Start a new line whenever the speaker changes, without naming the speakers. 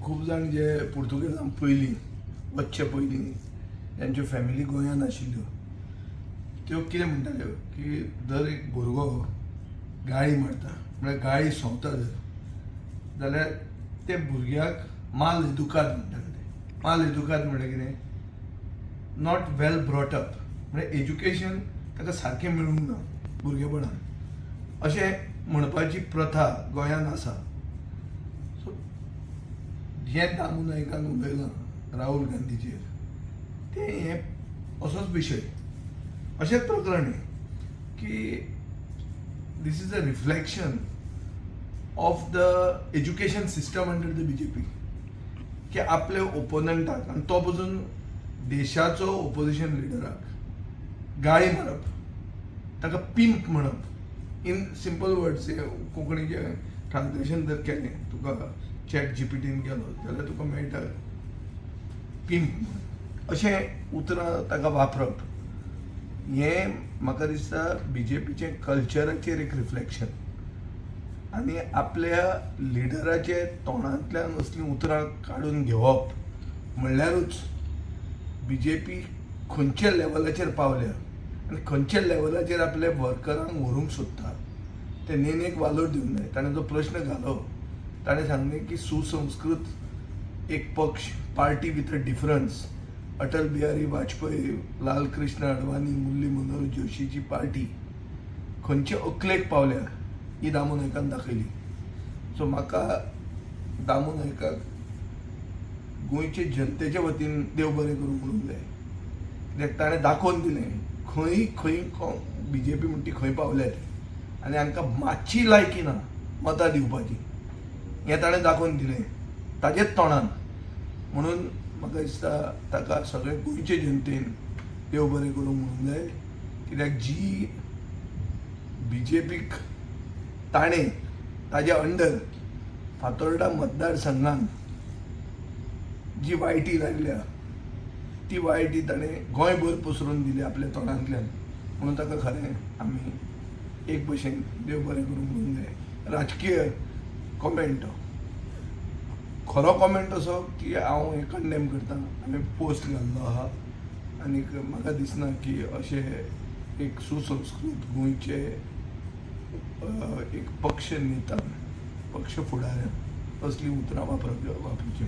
खूब जाण जे पुर्तुगेजां पयलीं वचचे पयलीं जांच्यो फॅमिली गोंयांत आशिल्ल्यो त्यो कितें म्हणटाल्यो की दर एक भुरगो गाळी मारता, म्हळ्यार गाळी सोंपता जर जाल्यार ते भुरग्याक माल एदुकाद म्हणटाले. ते माल एदुकाद म्हणल्यार कितें, not well brought up, म्हळ्यार एज्युकेशन ताका सारकें मेळूंक ना भुरगेपणान, अशें म्हणपाची प्रथा गोंयांत आसा. सो हें दामू नायकान उलयलां राहुल गांधीचेर, तें हें असोच विशय, अशेंच प्रकरण हें की this is a reflection of the education system under the BJP, की आपल्या ओपोनंटाक आनी तो पसून देशाचो ओपोजिशन लिडराक गाळी मारप, ताका पिंप म्हणप, इन सिंपल वर्ड्स, हे कोंकणीचें ट्रान्सलेशन जर केलें तुका चॅट जीपीटीन केलो जाल्यार तुका मेळटा पिंप म्हणून, अशें उतरां ताका वापरप हें म्हाका दिसता बीजेपीचें कल्चराचेर एक रिफ्लेक्शन. आनी आपल्या लिडराचे तोंडांतल्यान असलीं उतरां काडून घेवप म्हणल्यारूच बीजेपी खंयच्या लेवलाचेर पावल्या आनी खंयच्या लेवलाचेर आपल्या वर्करांक व्हरूंक सोदता ते नेनेक वालोर दिवंक जाय. ताणें जो प्रश्न घालो ताणें सांगलें की सुसंस्कृत एक पक्ष, party with a difference, Atal Bihari Vajpayee, Lalkrishna Advani, Murli Manohar जोशीची पार्टी खंयचे अकलेक पावल्या ही दामू नायकान दाखयली. सो म्हाका दामू नायकाक गोंयचे जनतेच्या वतीन देव बरें करूं म्हणूंक जाय, कित्याक ताणें दाखोवन दिलें खंय खंय बीजेपी म्हणटा ती खंय पावल्या ती आनी हांकां मातशी लायकी ना मतां दिवपाची, हें ताणें दाखोवन दिलें ताजेच तोंडान. म्हणून म्हाका दिसता ताका सगळे गोंयचे जनतेन देव बरें करूं म्हणूंक जाय, कित्याक जी बीजेपीक ताणें ताज्या अंडर फातोर्डा मतदारसंघान जी वायटी लागल्या ती वायटी ताणें गोंयभर पसरोवन दिली आपल्या तोंडांतल्यान. म्हणून ताका खरें आमी एक भशेन देव बरें करूं म्हणूंक जाय. राजकीय कॉमेंट, खरो कॉमेंट असो की हांव हें कंडेम करता, हांवें पोस्ट घाल्लो आहा आनीक म्हाका दिसना की अशें एक सुसंस्कृत गोंयचे एक पक्ष नेता, पक्ष फुडाऱ्यान असलीं उतरां वापरचीं.